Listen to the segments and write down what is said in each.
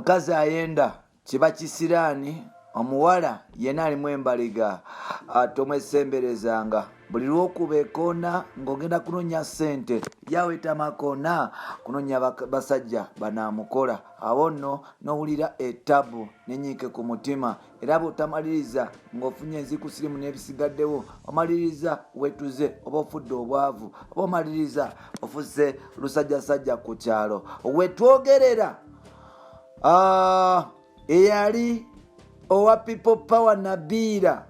Omukazi ayenda kiba kisiraani, omuwala yenna alimu embaliga tomwesemberezanga. Buli lw'okuba ekoona ng'ogenda kunoonya ssente, yaweta makoona kunoonya basajja banaamukola. Awo nno n'owulira ettabu n'ennyiike ku mutima. Era bw'otamaliriza ng'ofunye enzikusirimu n'ebisigaddewo, omaliriza wetuze oba ofudde obwavu oba omaliriza ofuse lusajjasajja ku kyalo. Wetwogerera eyali owa People Power Nabiira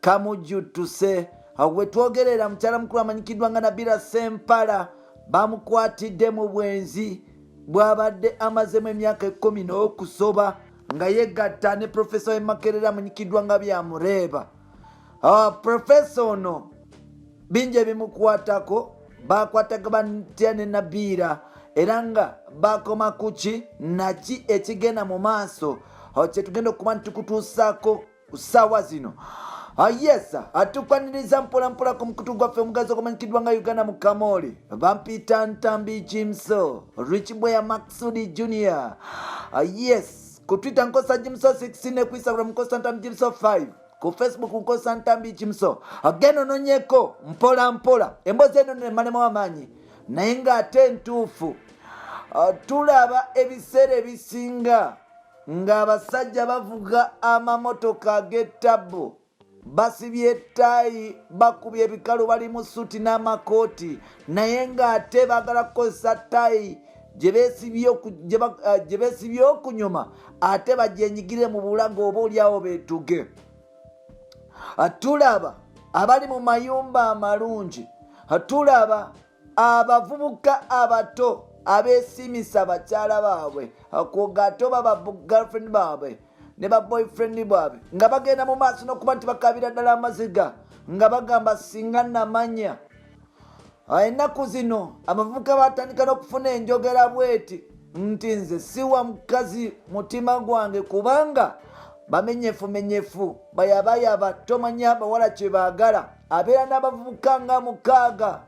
Kamujjutuse, wetwogerera mukyala mukulu amanyikiddwa nga Nabiira Sempala bamukwatidde mu bwenzi bw'abadde amazemu emyaka 10 n'okusoba nga yegatta ne profesa w'e Makerere amanyikiddwa nga Byamureeba. Profesa ono bingi ebimukwatako, bakwataga batya ne Nabiira era nga bakoma kuki naki ekigenda mu maaso kyetugenda okuba nti tukutuusaako ku ssaawa zino. Yes, atukwaniriza mpolampola ku mukutu gwaffe omugazi ogumanyikiddwa nga Uganda mu Kamooli. Bampita Ntambi Jimso, Rich Boya Maxudi Junior. Yes, ku Twitter nkosa Jimso 6 ne ku Instagram nkosa Ntambi Jimso 5, ku Facebook nkosa Ntambi Jimso. Agenda ononyeko mpola mpola emboozi eno nemalemu amaanyi naye ng'ate ntuufu. Tulaba ebiseera ebisinga ng'abasajja bavuga amamotoka ag'ettabbu, basibye ettaayi, bakubye ebikalu, bali mu suti n'amakooti, naye ng'ate baagala kukozesa ttaayi gye beesibye okunyuma ate bagyenyigire mu bulago oba oliawo beetuge. Tulaba abali mu mayumba amalungi, tulaba abavubuka abato abeesiimisa bakyala baabwe kwogaate oba ba girlfriend baabwe ne ba boyfriend baabwe nga bagenda mu maaso n'okuba nti bakaabira ddala amaziga nga bagamba singa namanya. Ennaku zino abavubuka batandika n'okufuna enjogera bweti nti nze siwa mukazi mutima gwange kubanga bamenyefumenyefu, bayabayaba, tomanya abawala kye baagala. Abeera n'abavubuka nga 6,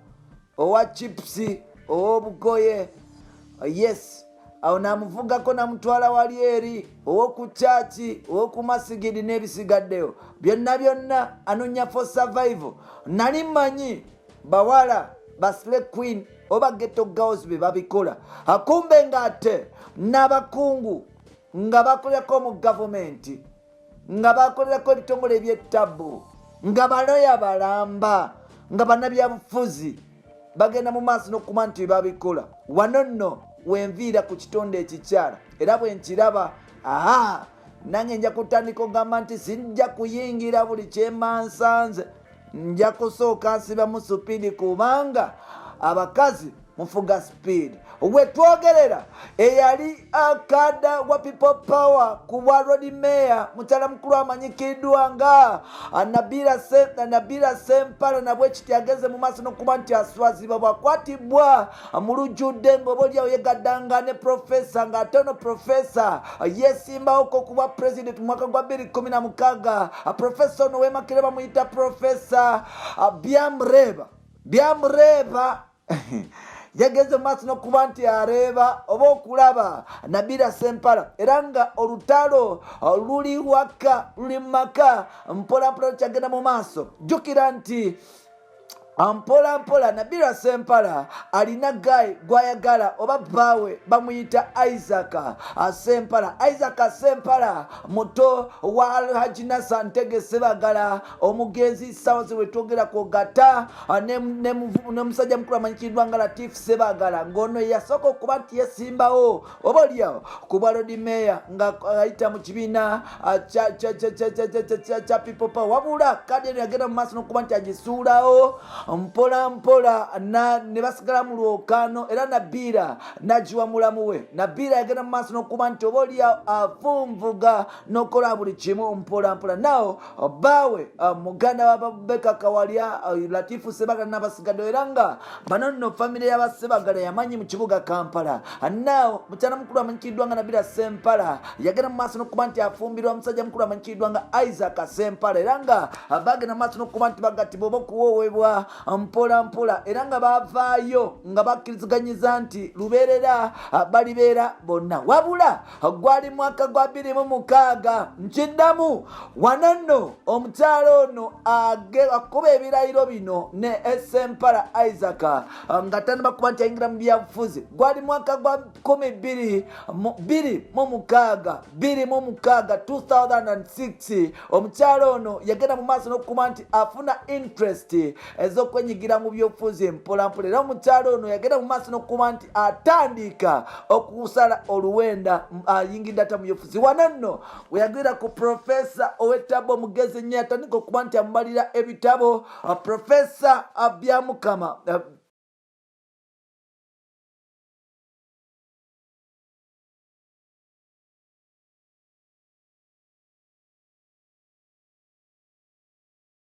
owa chipusi, ow'obugoye, yes, awo namuvugako namutwala wali eri, ow'oku kyaki, ow'oku masigidi n'ebisigaddeyo byonna byonna, anonya for survival. Nali mmanyi bawala ba slay queen oba ghetto girls be babikola, akumbe ng'ate n'abakungu nga bakolerako mu gavumenti, nga bakolerako ebitongole eby'ettabbu, nga baloya balamba, nga bannabyabufuzi bagenda mu maaso n'okuba nti babikola. Wano nno wenviira ku kitonde ekikyala, era bwe nkiraba, aha, nange nja kutandika okugamba nti sijja kuyingira buli kyemansanze, nja kusooka nsibamu supiidi kubanga abakazi mufuga speed. Wetwogerera eyali akada wa People Power ku bwa Lord Mayor, mukyala mukulu amanyikiddwa nga Nabiira Sempala, nabwe kiti agenze mu maaso n'okuba nti aswazibwa bwakwatibwa mu lujjudde ng'oba oliawo yegaddanga ne profesa, ng'ate ono profesa yesimbawoko ku bwa president mu mwaka gwa 2016. Profesa ono wemakire bamuyita Profesa Byamureba. Byamureba yagenze mu maaso n'okuba nti areeba oba okulaba Nabiira Sempala, era nga olutalo luli waka, luli mu maka, mpola mpola lukyagenda mu maaso. Jjukira nti mpola mpola Nabiira Sempala alina guy gwayagala oba bbaawe, bamuyita Isaac Sempala. Isaac Sempala muto wa Alhaji Nasa Ntege Sebagala omugenzi sawa wetwogera kwogata n'omusajja mukulu amanyikiddwa nga Latif Sebagala, ng'ono yasooka okuba nti yesimbawo oba oliawo ku bwa Lord Mayor nga ayita mu kibiina kya People Power, wabula kadi eno yagenda mu maaso n'okuba nti agisuulawo mpola mpola ne basigala mu lwokaano, era Nabiira n'agiwa mulamu we. Nabiira yagenda mu maaso n'okuba nti oba oliawo afunvuga n'okola buli kimu mpola mpola. Nawo bbaawe muganda wa Beka Kawalya, Latifu Sebagala n'abasigadde, era nga bano nno famire y'Abasebagala yamanyi mu kibuga Kampala. Naawo mukyala mukulu amanyikiddwa nga Nabira Sempala yagenda mu maaso n'okuba nti afumbirwa musajja mukulu amanyikiddwa nga Isaac Sempala, era nga bagenda mu maaso n'okuba nti bagattibwa oba okuwoowebwa. mpola mpola, era nga bavaayo nga bakkiriziganyiza nti lubeerera balibeera bonna. Wabula gwali mwaka gwa 2006. Nkiddamu wano nno, omukyalo ono akuba ebirayiro bino ne Sempala Isaac nga tanaba kuba nti ayingira mu byabufuzi. Gwali mwaka gwa 2006, 26, 2006. Omukyalo ono yagenda mu maaso n'okuba nti afuna interest ez'okwenyigira mu byobufuzi mpolampola, era omukyalo ono yagenda mu maaso n'okuba nti atandika okusala oluwenda, ayingidde ata mu byobufuzi. Wano nno weyagwira ku profesa ow'ettabo, omugezi ennyo, yatandika okuba nti amubalira ebitabo, Profesa Byamukama.